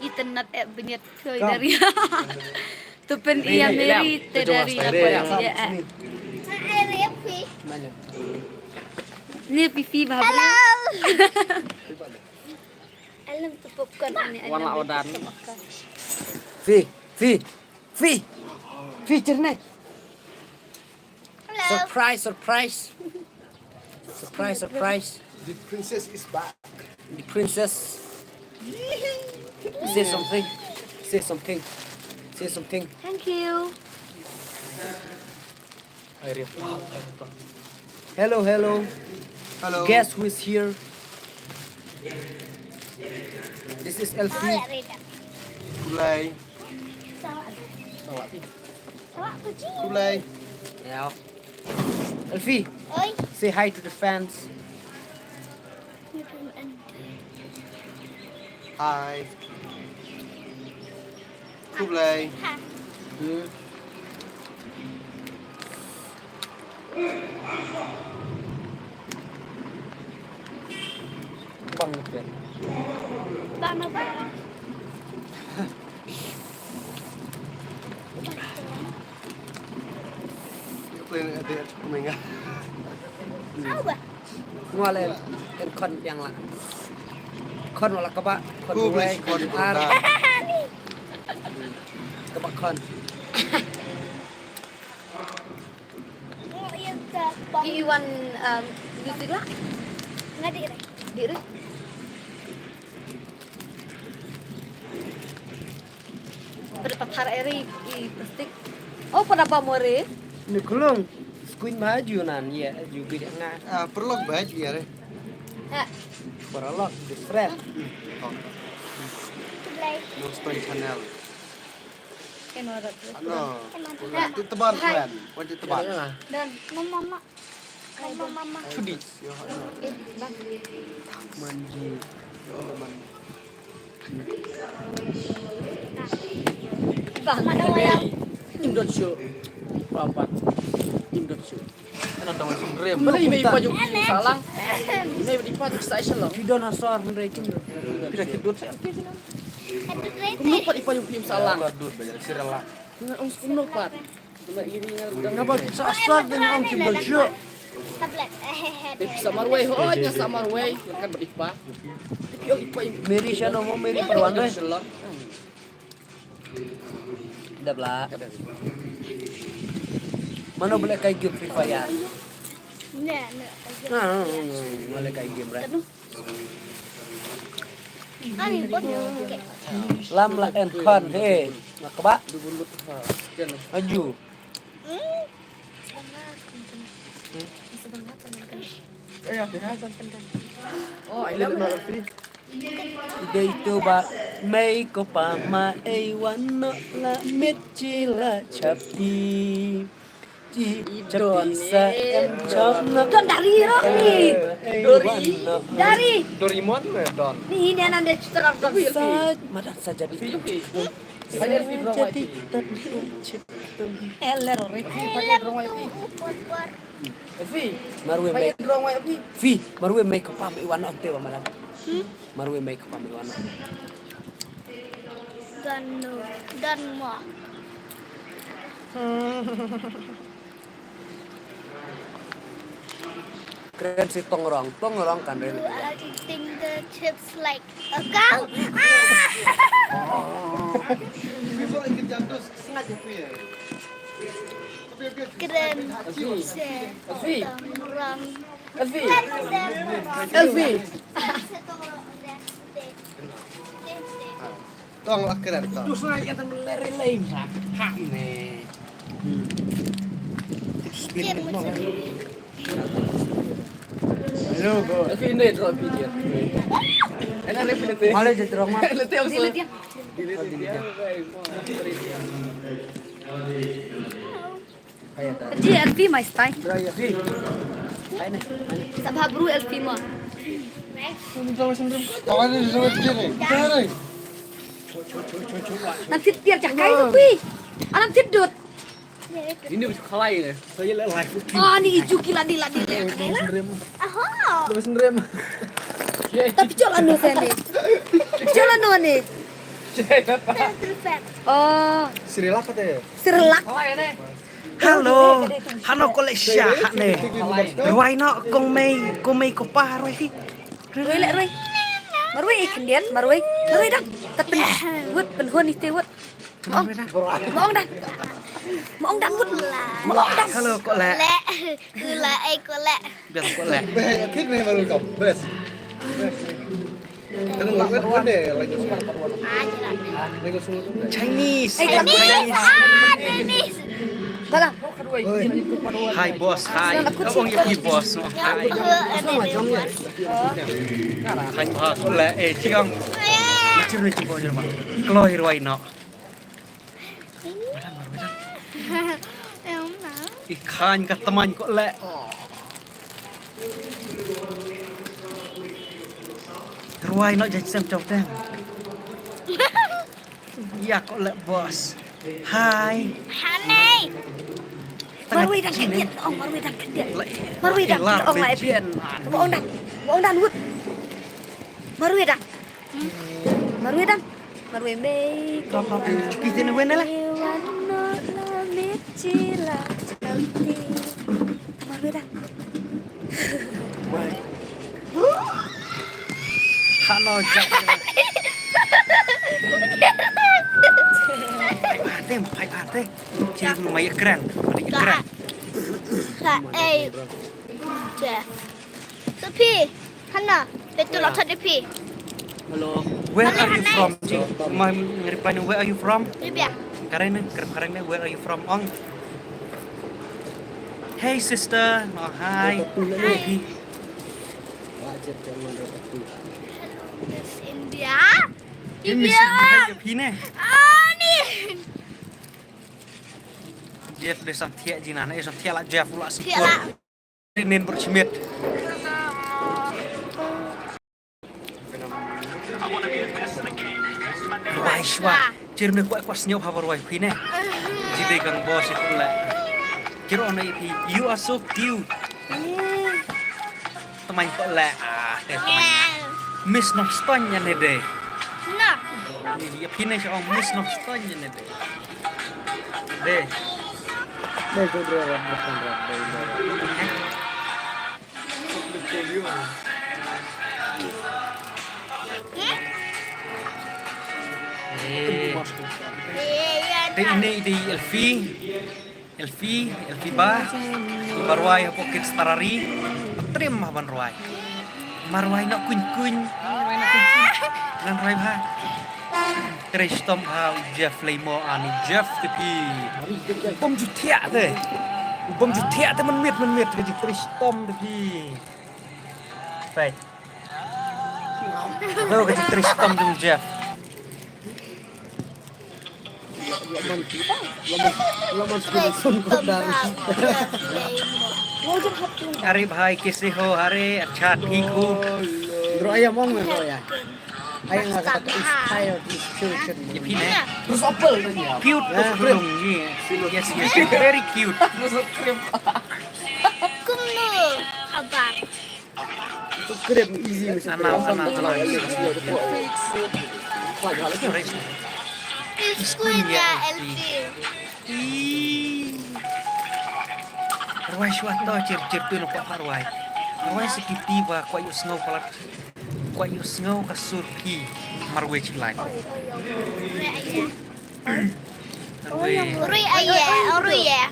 Itynnat eh bniat khoi Dari. Tu pyn ïa Mary te Dari la poi ïa eh. Ni pipi bha. Hello. Alam tu popcorn ni. Wala odan. Fi, fi, fi. Fi cherne. Hello. Surprise, surprise. Surprise, surprise. The princess is back. The princess. Say something. Say something. Say something. Thank you. Hello, hello. Hello. Guess who is here? This is Elfie. Kulai. Kulai. Yeah. Elfie, oi, say hi to the fans. Hi. Khublei. Hmm. Bang pen. Bang apa? Play na edit kumai nga. Au ba? Ngwa le en khon biang la. Khon wala kaba, khon wei, khon ar. Kaba khon. Ngi wan, um, music la. Nga dih re. Dih re. Pada pathar eri i plastik. Oh, pada ba more. Ni kulung. Skuin ba ju nan, ya, ju bi nga. Ah, perlok ba ju ya re. Ha. Perlok, different. Oh. Nostoi channel. Keno rat. Ano. Wan ti tebar kan. Wan ti tebar. Dan mama, mama. Mama, mama. Chudi. Eh, bang. Manji. Bang. Im dot shu. Papat. Im dot shu. Ano tong sendiri. Mari mai paju salang. Mai di paju station lo. Pidon asor mendai kim. Pidon kidut sa. Kumno pat i paju kim salang. Kidut bajar sirala. Kumno pat. Nga ba sa asar dang ong kim dol shu. Tablet. Eh, sa marwei ho, nya sa marwei. Kan ba ipa. Meri sha no mo, Meri perwan deh. Dap la. Mano boleh kai game Free Fire? Nah, nah. Nah, boleh kai game re. Lam la en khon he. Nga kba. Aju. Oh, I love it. Dei tu ba mei ko pa ma ei wan no la mit chi la chapi. Don sa em chom na. Don dari ro ni. Dori. Dari. Doraemon me Don. Ni ini anan de chitra Don. Sa madan sa jadi. Jadi. Elero re. Fi. Marwe mai. Fi. Marwe mai ko pa mai wan ante ba madan. Marwe mai ko pa mai wan. Dan no. Dan mo. Kren si tongrong, tongrong kan ren. You are eating the chips like a cow. Kren si tongrong. Elfi. Tong la kren tong. Tu sa ya tang leri lain ha. Ha ne. Hello bro. Elfi ne drop video. Ena rep lete. Male je drop ma. Lete also. Lete. Ji Elfi my style. Sabha bru Elfi ma. Nan tit pier jakai tu pi. Anan tit dut. Ini baju kalai ne. Saya lah live. Oh, ni iju kila dila dila. Aha. Terus nerem. Tapi jol anu sini. Jol anu ni. Oh. Sri Lanka te. Sri Lanka. Hello. Hano ko le sha ne. Ruai no kong mei, kong mei ko pa ruai hi. Ruai le ruai. Marwei ikhndien, marwei. Marwei dang. Tapi wut penhun ite wut. Mong. Mong dan. Mong dan wut. Mong dan. Hello ko le. Le. Kula ai ko le. Biar ko le. Beh, kit me baru kau. Bes. Bes. Kan lagu kan deh, lagu semua. Lagu semua tu. Chinese. Eh, Chinese. Ah, Chinese. Balang. Hi boss, hi. Abang ya pi boss. Hi. Hi boss. Le eh chiang. Macam ni cuba je mah. Kloi ruai no. I khan ka tamain ko le. Ruai no jai sem chau teng. Ya ko le boss. Hi. Hanai. Marwei dang khyndiat ong, marwei dang khyndiat. Marwei dang khyndiat ong lai pien. Ong dan. Ong dan wut. Marwei dang. Marwei dang. Marwei mei. Kau kau kau. Kita ni wen lah. Marwei dang. Hano jak. Pai ate, pai ate. Cik mai keren, mai keren. Ka ei. Jeff. Sophie. Hana, betul lah tadi pi. Hello. Where are you from? Ji, ma reply ni, where are you from? Libya. Karen ni, karen karen ni, where are you from? Ong. Hey sister. Oh, hi. Hi. Miss India. India. Hi ne. Ah, ni. Jeff de sam thiah jinan, eh sam thiah lah Jeff lah si. Thiah lah. Nin bro Schmidt. Ruai shwa. Chir me kwah kwah sñiaw ha ruai phi ne. Jide kang boss ikut le. Chir on ip hi. You are so cute. Tamain ko le. Ah, te tamain. Miss Nongstoiñ ya ne de. Na. Ya phi ne ong Miss Nongstoiñ ya ne de. De. De, de, de, de, de, de, de, de. Eh. Dei, dei, dei, Elfie. Elfie, Elfie ba. Ba ruai hapoh Kids Tarari. Trim ha ban ruai. Marwai na kuñ kuñ. Ngan ruai bha. Trei shitom bha u Jeff lei mo ani Jeff te phi. Bom ju thiah te. Bom ju thiah te mynmiet mynmiet ka ji trei shitom te phi. Peit. Ka ji trei shitom te Jeff. Laman, laman, laman skin sun ko dari. Are bhai, kaise ho? Are accha, thik ho. Bro, aya mong mein bro ya. Aya nga kata inspire, inspiration. Ye phi ne? Cute to khulung ye. Yes, yes, very cute. Kumno abar. Itu krim easy mesti. Sana, sana, sana. Screen ya, L C. Ruai shwa to, chir chir tu no pa ruai. Ruai sikiti ba kwah ïohsngew palat. Kwah ïohsngew ka sur phi marwei chilai. Ruai. Ruai aye, ruai aye.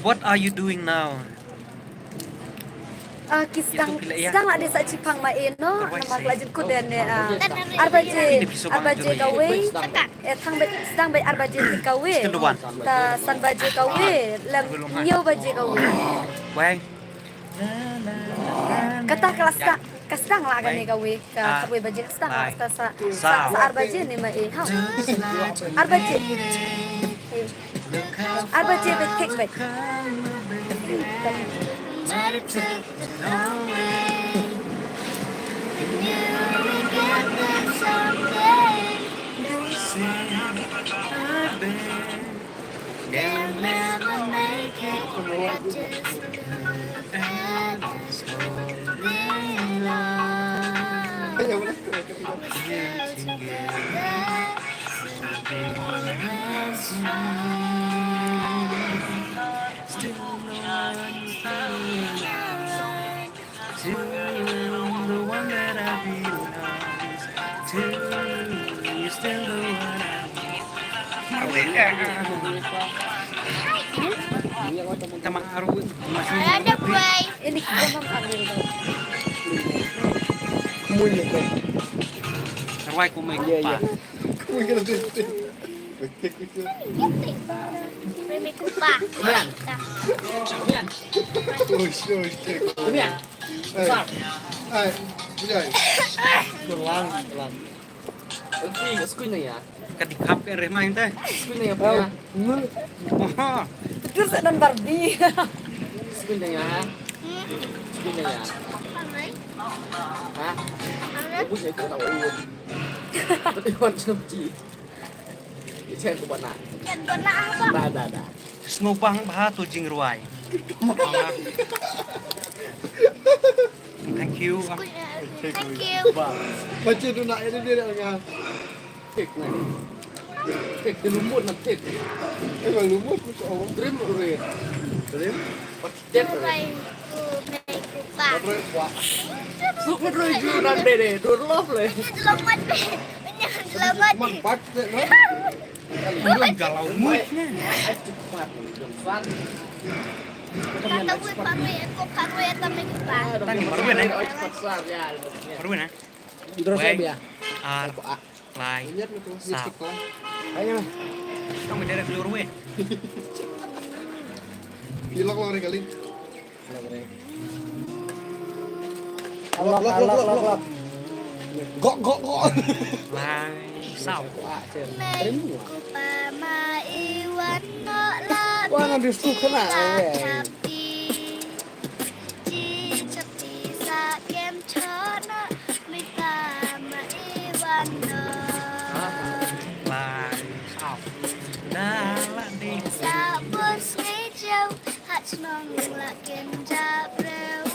What are you doing now? Ah, ki sdang, sdang la dei sa chipang ma e no, namar la jin kut ne, ah, ar baje, ar baje kawei, eh, thang ba, sdang ba ar baje kawei, ta san baje kawei, lem hynñiew baje kawei. Kata ka la sdang, ka sdang la kane kawei, ka kawei baje ka sdang la, sa, sa, sa ar baje ne ma e, ha. Ar baje. Ar baje bad kek bad. They'll never make it. I just look at us holding on. We're still together, so big and strong. Still no one is doing right. To the one that I belong to, you're still the one I need. Tama arwin. Ada boy. Ini kita mau ambil. Kumuy na ka. Arwai kumuy. Iya, iya. Kumuy ka na. May kupa. Yan. Yan. Uy, uy, uy. Yan. Ay, ay, Bilal. Kulang, kulang. Okay, skuin na ya. Ka dikhap ka reh main te. Skuin na ya, pa. Oho. Terus dan Barbie. Skuin na ya. Skuin na ya. Ha? Ibu saya kena tahu. Tapi macam cik. Chen ko bana. Chen ko na ba. Da, da, da. Sngewbang bha to jingrwai. Thank you. Thank you. Baca tu nak ini dia nak dengar. Tik ni. Tik dia lumut nak tik. Eh, lumut tu Allah. Dream tu dia. Dream. Paket tu dia. Suk tu dia nanti dia. Dur love le. Selamat. Selamat. Manfaat tu. Galau mut. Kata gue pakai, aku pakai atau main kupa. Tang baru ni. Baru ni. Terus ya. Ar. Lai. Sap. Ayo. Kamu dari seluruh weh. Ilok lo kali. Lok, lok, lok, lok, lok. Gok, gok, gok. Lai, saw. Wah, nanti stuk kena, eh. Lai, saw. Dah lah deh. Haj nong la ken ja breu.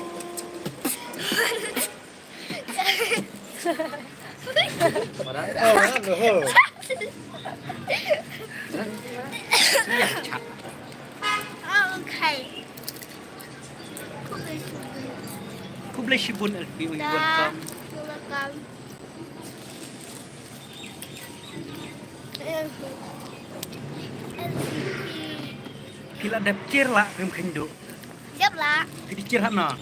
Okay. Khublei shibun Elfie, we welcome. Welcome. Ki la dep kir la rim khyndu. Dep la. Ki di kir hap no.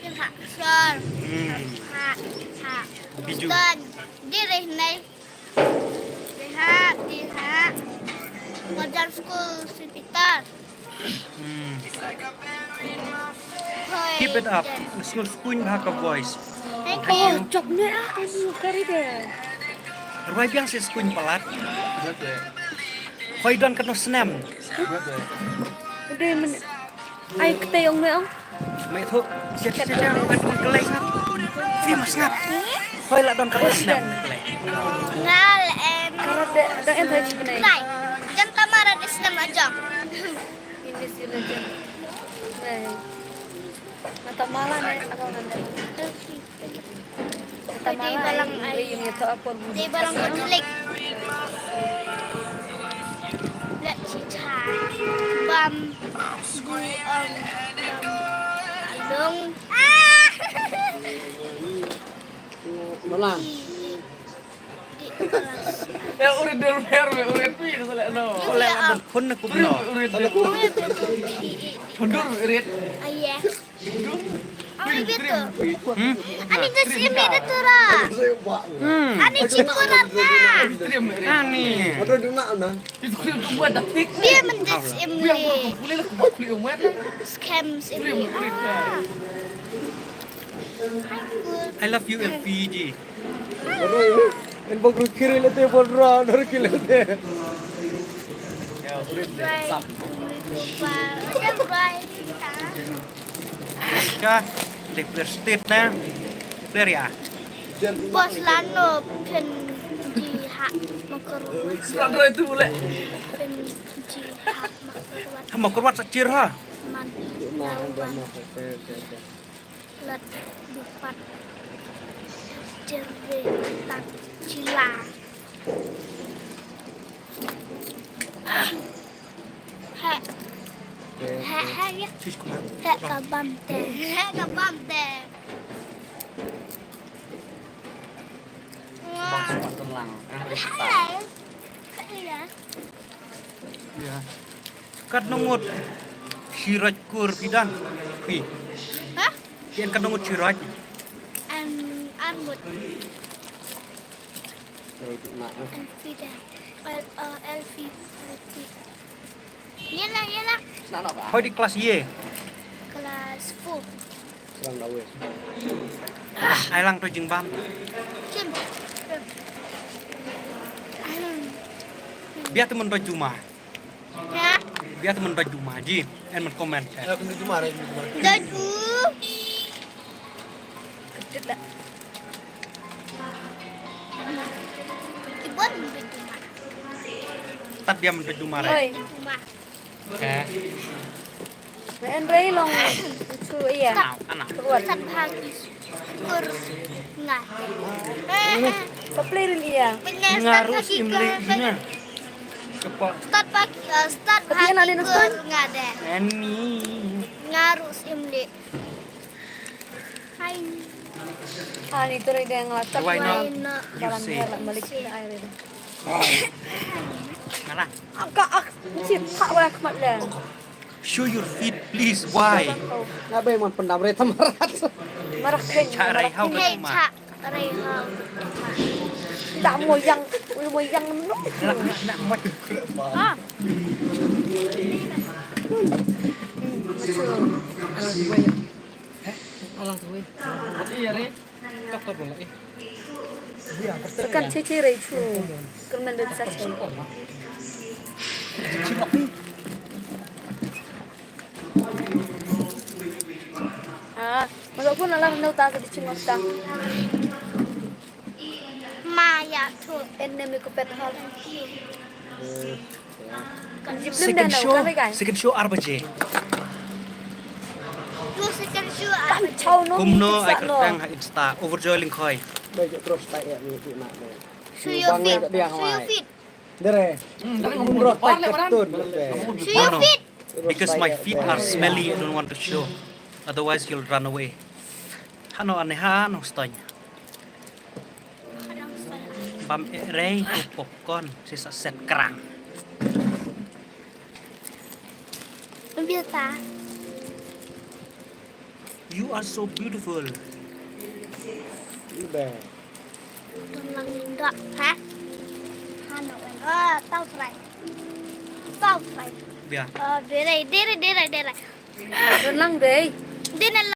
Kir hap. Sure. Hmm. Hap. Hap. Biju. Don. Di reh nei. Di hap. Di hap. Model school Saint Peter. Hmm. Keep it up. Sngewskuin bha ka voice. Thank you. Chok ne a anu kari de. Rwai biang se skuin palat. Hoi don katno snem. De men ai ktei ong ne ong. Mai thu. Siap siap siap. Kelai sngap. Fi mas sngap. Hoi la don katno snem. Ngal em. Karot de da em thai chipnai. Nai. Jan tamara de snem ajong. Ini si legend. Nai. Mata mala ne, ako nanda. Mata mala balang ai, yung ito apon. Di balang Katolik. Let si cha. Bam. Bui ang. Along. Ah! Malang. Ya urid dur mer me urid pi sele no. Khun na kup no. Urid dur. Hundur urid. Aye. Awi gitu. Hmm? Ani just imi de tura. Hmm. Ani chikurat na. Ani. Dia mendes imi. Scams imi. Ah. I love you, L P G. En bok rukiri lete bol ra, rukiri lete. Ka, te player state na. Player ya. Bos lano pin. Jihad makarwat. Selamat itu boleh. Pem jihad makarwat. Makarwat sa jir ha. Man. Lawan. Lat dupat. Jir be tak jila. He. He, he, ya. He ka bam te. He ka bam te. Bang sumar tenlang. He. He, ya. Ya. Katno ngut Shiraj kur pidan. Pi. Hah? Kian katno ngut Shiraj. Em, armut. Elfida. El, uh, Elfi, Elfi. Yela, yela. Hoi di kelas ye. Kelas four. Serang dawe. Ah, ai lang to jingbam. Sim. Bia te men to juma. Ya. Bia te men to juma ji. En men comment. Ya, kena juma re, juma. Dadu. Ketit dah. Ibu men to juma. Tat bia men to juma re. Oi. Juma. Eh. Ren rei long. Su iya. Ana. Kuat. Sat bhagi. Kur. Nga. Sa play rin iya. Nga rus imli jina. Sat bhagi, eh, sat bhagi kur nga de. Ani. Nga rus imli. Hai. Ani tu rei dia ngelatak. Why not? Dalam you say? Dia lah malik ai rei. Mana? Angka ak, cip, tak wala kemat le. Show your feet, please. Why? Nga bai mon pendam re tamarat. Marah kren. Chak rai hau. Hei, chak rai hau. Tak moyang, moyang no. Nak, nak, nak, nak. Ah. Alah, tu. Iya, re. Tekan cece rei chu. Kyrmen da sa chu. Ah, masa pun alah nau ta sa di chingok ta. Maya tu. Ennem ni ko pet hal. Second show, second show ar baje. Kumno ai kyrteng ha Insta, Overjoy Lyngkhoi. Show your feet. Show your feet. Dere. Show your feet. Because my feet are smelly, I don't want to show. Otherwise, you'll run away. Hano ane hano stony. Bam e rei ko popcorn, si sa set krang. Biasa. You are so beautiful. Ibe. Tong lang dak, ha? Hano, ah, tau fry. Tau fry. Bia. Ah, dere, dere, dere, dere. Tong lang dei. Dere